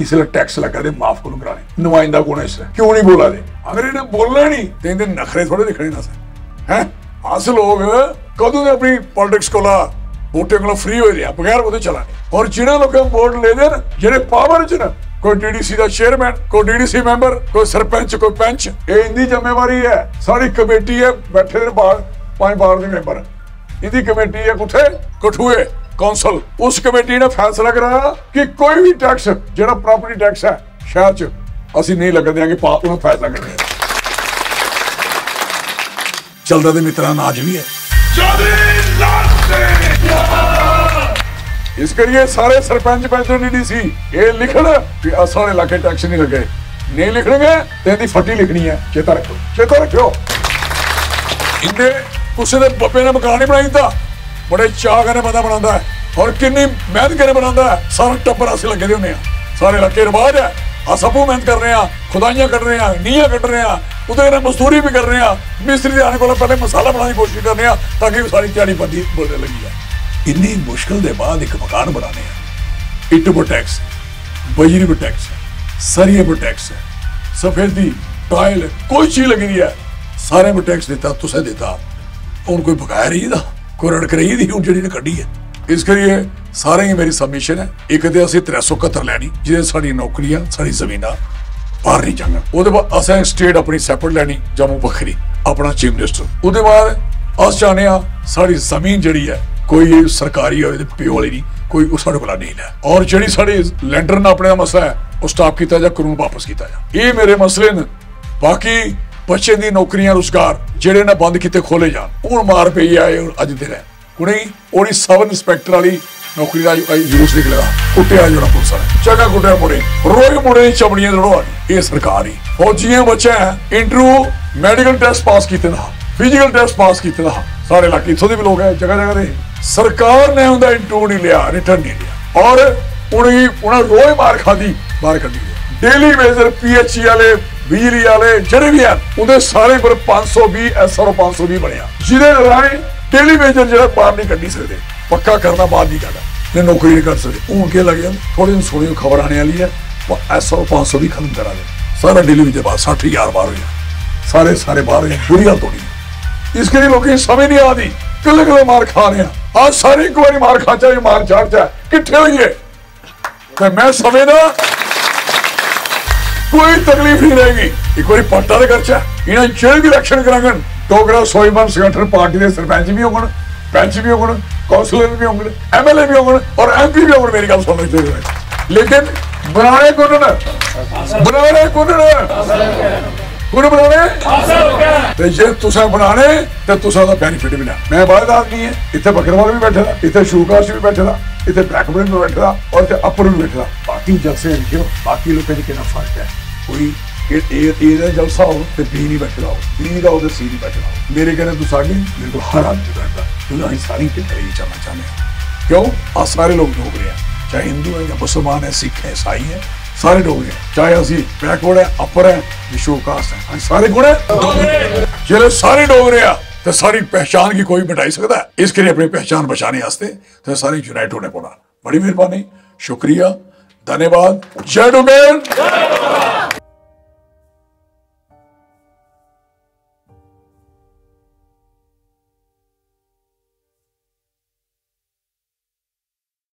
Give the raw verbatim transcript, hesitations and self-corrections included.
इसलै टैक्स लग्गा दे माफ कु'न कराने? नुमाइंदा कु'न ऐ इसलै? क्यों नहीं बोला दे? अगर इ'नें बोलना नहीं ते इं'दे नखरे थोड़े दिक्खने न असें। हैं? अस लोग कदूं दे अपनी पॉलिटिक्स कोला, वोटें कोला फ्री होए दे आ, बगैर ओह्दे चला ने। और जि'नें लोकें वोट लेदे न, जेह्ड़े पावर च न, कोई डीडीसी दा चेयरमैन, कोई डीडीसी मैंबर, कोई सरपंच, कोई पैंच, एह् इं'दी जिम्मेवारी ऐ। साढ़ी कमेटी ऐ, बैठे दे बार, पंज बार दे मैंबर, इं'दी कमेटी ऐ कुत्थै? कठुए कौंसल। उस कमेटी ने फैसला कराया कि कोई बी टैक्स, जेह्ड़ा प्रॉपर्टी टैक्स ऐ शैह्र च, असीं नेईं लगन देआंगे। पा-, उ'नें फैसला करी लेआ। चलदा ते मित्तरा नाज बी ऐ। चौधरी लाल सिंह। इस करियै सारे सरपंच, पैंच, डीडीसी एह् लिखन कि अस, साढ़े इलाके टैक्स नहीं लग्गे। नहीं लिखनगे ते इं'दी फट्टी लिखनी ऐ। चेता रक्खो, चेता रक्खो। इं'दे कुसै दे बब्बे ने मकान नहीं बनाई दित्ता, बड़े चाऽ कन्नै बंदा बनांदा ऐ, और किन्नी मेहनत कन्नै बनांदा ऐ। सारा टब्बर अस लग्गे दे होंदे आं। साढ़े इलाके रवाज ऐ, अस आपूं मेहनत करने आं, खुदाइयां कड्ढने आं, नीहां कड्ढने आं, ओह्दे कन्नै मजदूरी बी करने आं। मिस्त्री दे आने कोला पैह्लें मसाला बनाने दी कोशश करने आं, ताकि सारी ध्याड़ी बंदी बोलने लगी जाए। इन्नी मुश्कल दे बाद इक मकान बनाने आं। इट्ट पर टैक्स, बजरी पर टैक्स, सरिये पर टैक्स, सफेदी, टाइल, कोई चीज लगी दी ऐ, सारे पर टैक्स दित्ता, तुसें दित्ता। हून कोई बकाया रेही दा, कोई रड़क रेही दी हून जेह्ड़ी इ'नें कड्ढी ऐ। इस करियै सारें गी मेरी सबमिशन ऐ, इक ते असें त्रै सौ कत्तर लैनी, जेह्दे साढ़ियां नौकरियां, साढ़ी जमीनां बाहर नहीं जाङन। ओह्दे बाद असें स्टेट अपनी सैपरेट लैनी, जम्मू बक्खरी, अपना चीफ मिनिस्टर। ओह्दे बाद अस चाह्ने आं साढ़ी जमीन जेह्ड़ी ऐ, कोई एह् सरकारी होए ते प्यो वाली नहीं, कोई ओह् साढ़े कोला नेईं लै। और जेह्ड़ी साढ़े लैंडर ने अपने दा मसला ऐ, ओह् स्टाप कीता जा, कानून वापस कीता जा। एह् मेरे मसले न। बाकी बच्चें दी नौकरियां, रोजगार जेह्ड़े ने बंद कीते, खोले जान। हून मार पेई ऐ, हून अज्ज दिन ऐ। उ'नेंगी ओह्दी सब इंस्पैक्टर आह्ली नौकरी दा यूज निकले दा, कुट्टेआ जोड़ा पुलस आह्ले, जगह कुट्टेआ मुड़े, रोज मुड़े दी चपड़ियां दड़ोआ दी। एह् सरकार ही। फौजियें बच्चें इंटरव्यू, मैडिकल टैस्ट पास कीते दा हा, फिजिकल टैस्ट पास कीते दा हा। साढ़े इलाके इत्थों दे बी लोक ऐ, जगह जगह दे। सरकार ने उं'दा इंटरव्यू नहीं लिया, रिटर्न नहीं लिया, और उ'नेंगी, उ'नें रोज मार खादी, बाहर कड्ढी ओड़ेआ। डेली वेजर, पीएचई आह्ले, बिजली आह्ले, जेह्ड़े बी हैन, उं'दे सारे पर पंज सौ बीह्, एसआरओ पंज सौ बीह् बनेआ, जि'दे राहें डेली वेजर जेह्ड़ा बाहर नहीं कड्ढी सकदे। पक्का करना बाद दी गल्ल ऐ, में नौकरी नहीं कर सकदे। हून केह् लग्गेआ, थोह्ड़े दिन सुनियो, खबर आने आह्ली ऐ, एसआरओ पंज सौ बीह् खत्म करा दे। सारा डेली वेजर बाहर, सट्ठ हजार बाहर होई गेआ, सारे, सारे बाहर होई गे, बुरी हालत होनी। इस करियै लोकें गी समझ नहीं आ दी, कल्ले कल्ले मार खा रहे हैं। आज सारे इक बारी मार खाचै, मार चाढ़चै, किट्ठे होइए। ते में समझदा कोई तकलीफ नहीं रहेगी। इक बारी पलटा ते करचै। इ'नें जेह्ड़े बी इलैक्शन कराङन, डोगरा स्वाभिमान संगठन पार्टी दे सरपंच बी होङन, पैंच बी होङन, कौंसलर बी होङन, एमएलए बी होङन और एमपी बी होङन। मेरी गल्ल सुन लो, लेकिन बनाने कु'न न? बनाने कु'न न? कु'न बनाने? ते जे तुसें बनाने ते तुसें ओह्दा बेनिफिट बी लैना। में बाहर दा आदमी ऐ, इत्थै बक्करवाल बी बैठे दा, इत्थै शूकाश बी बैठे दा, इत्थै ब्लैकबर्ड बी बैठे दा और इत्थै अपर बी बैठे दा। बाकी जलसे दिक्खेओ, बाकी लोकें च किन्ना फर्क ऐ। कोई ए, ए, ए दा जलसा हो ते बी नहीं बैठे दा हो, बी दा हो ते सी नहीं बैठे दा हो। मेरे कन्नै तुस आगे, मेरे को हर आदमी बैठदा, क्योंकि असीं सारे किट्ठे लेइयै चलना चाहते हैं। क्यों? अस सारे लोग डोगरे हैं, चाहे हिंदू है या मुसलमान है, सिख है, ईसाई है, सारे डोगरे हैं। चाहे असी बैकवर्ड है, अपर है, शो कास्ट है, अस सारे कौन है? डोगरे। जेल्लै सारे डोगरे आ, ते सारी पहचान गी कोई मिटाई सकदा है? इस करियै अपनी पहचान बचाने आस्तै ते सारे यूनाइट होने पौना। बड़ी मेहरबानी, शुक्रिया, धन्यवाद। जय डोगरेआ।